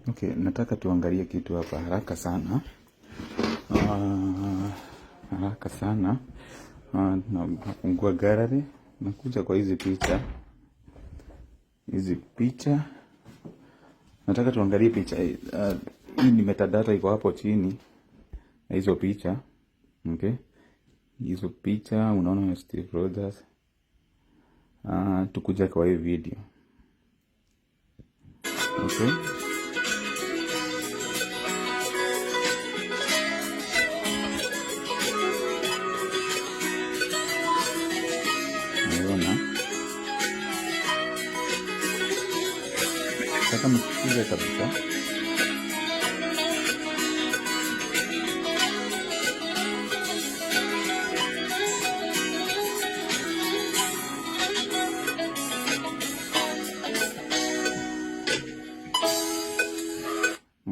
Okay, nataka tuangalie kitu hapa haraka sana. Haraka sana. Nafungua gallery, nakuja kwa hizi picha. Hizi picha. Nataka tuangalie picha hii. Hii ni metadata iko hapo chini na hizo picha. Okay. Hizo picha unaona Steve Rogers. Tukuja kwa hii video. Okay. Unaona? Nataka msikize kabisa.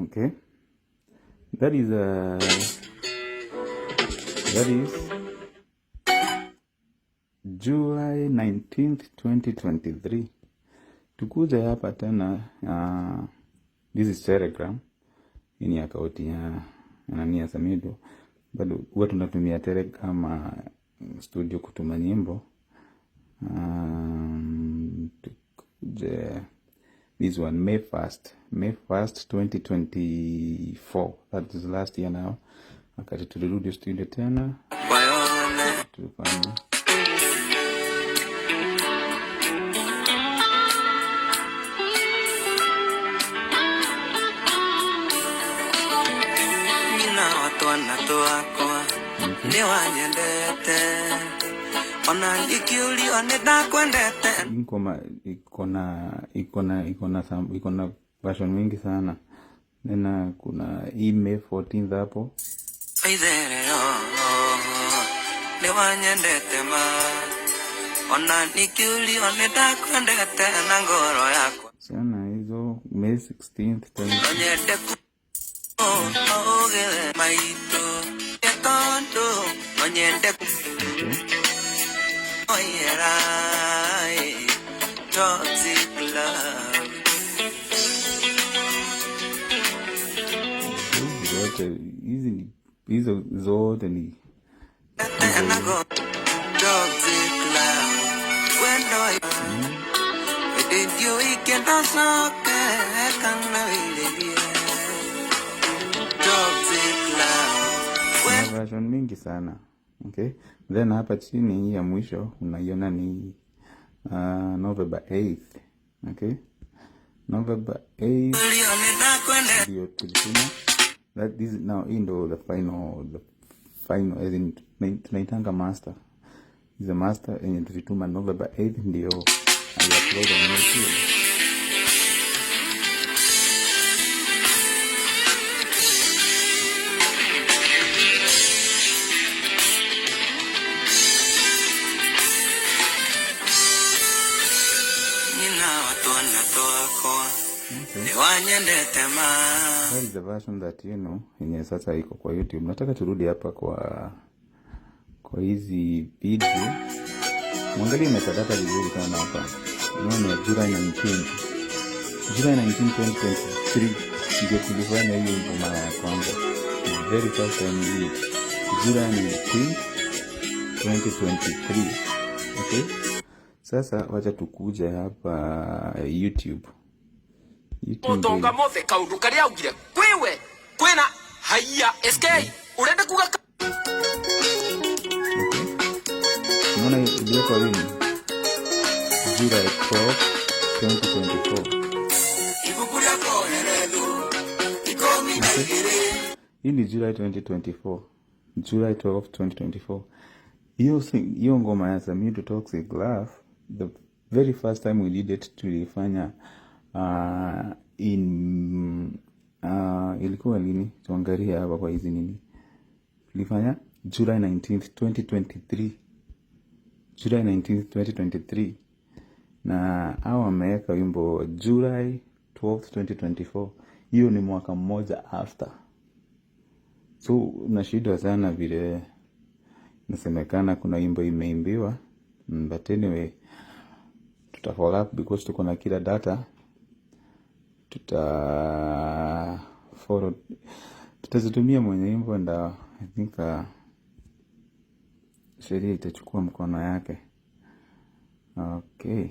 Okay. That is July 19th 2023. Tukuja hapa tena, this is Telegram. Hii ni akaunti ya nani, ya Samido. Bado huwa tunatumia Telegram studio kutuma nyimbo. Tukuje this one, May 1st, May 1st 2024. That is last year now. Wakati tulirudi studio tena tulifanya. Nyina wa twana twakwa nĩ wanyendete ona ndikiũrio nĩ ndakwendete. Hii ngoma iko na version mingi sana. Tena kuna hii May 14th hapo. Itherero nĩ wanyendete ma ona nikiũrio nĩ ndakwendete na ngoro yakwa. Sana hizo May 16th tena. No nyende ũgĩre maitũ tondũ no nyende. Okay. Oyera toxic love. Hizi zote hizi ni hizo zote ni Nago toxic love wendo did you weekend soke kana wililie toxic love. Kuna version mingi sana. Okay. Then hapa chini hii ya mwisho unaiona ni November 8th. Okay. November 8th ndio tulituma. That this now hii ndo the final, as in tunaitanga master. Is the master yenye tulituma November 8th ndio I upload on YouTube. Nyina wa twana twakwa Okay. nĩ wanyendete ma. That is the version that you know yenye sasa iko kwa YouTube. Nataka turudi hapa kwa hizi video. Mwangalie metadata vizuri sana hapa. Unaona July 19. July 19 2023 ndio tulifanya hiyo wimbo mara ya kwanza. The very first time hii. July 19 2023. Okay? Sasa wacha tukuje hapa YouTube. YouTube. Mutonga mothe kaundu karia augire kwiwe kwina haiya SK urenda kuga. Okay. Unaona iliwekwa lini? July 12 2024. Ibuku rĩa Kohelethu 12. Hii ni July 2024. July 12 2024. Hiyo hiyo ngoma ya Samido Toxic Love, the very first time we did it, tulifanya in ilikuwa lini? Tuangalie hapa kwa hizi nini. Tulifanya July 19th 2023. July 19th 2023. Na hao wameweka wimbo July 12th 2024. Hiyo ni mwaka mmoja after. So nashindwa sana vile nasemekana kuna wimbo imeimbiwa. But anyway, tuta follow up because tuko na kila data. Tuta follow, tutazitumia mwenye wimbo and I think sheria itachukua mkono yake. Okay.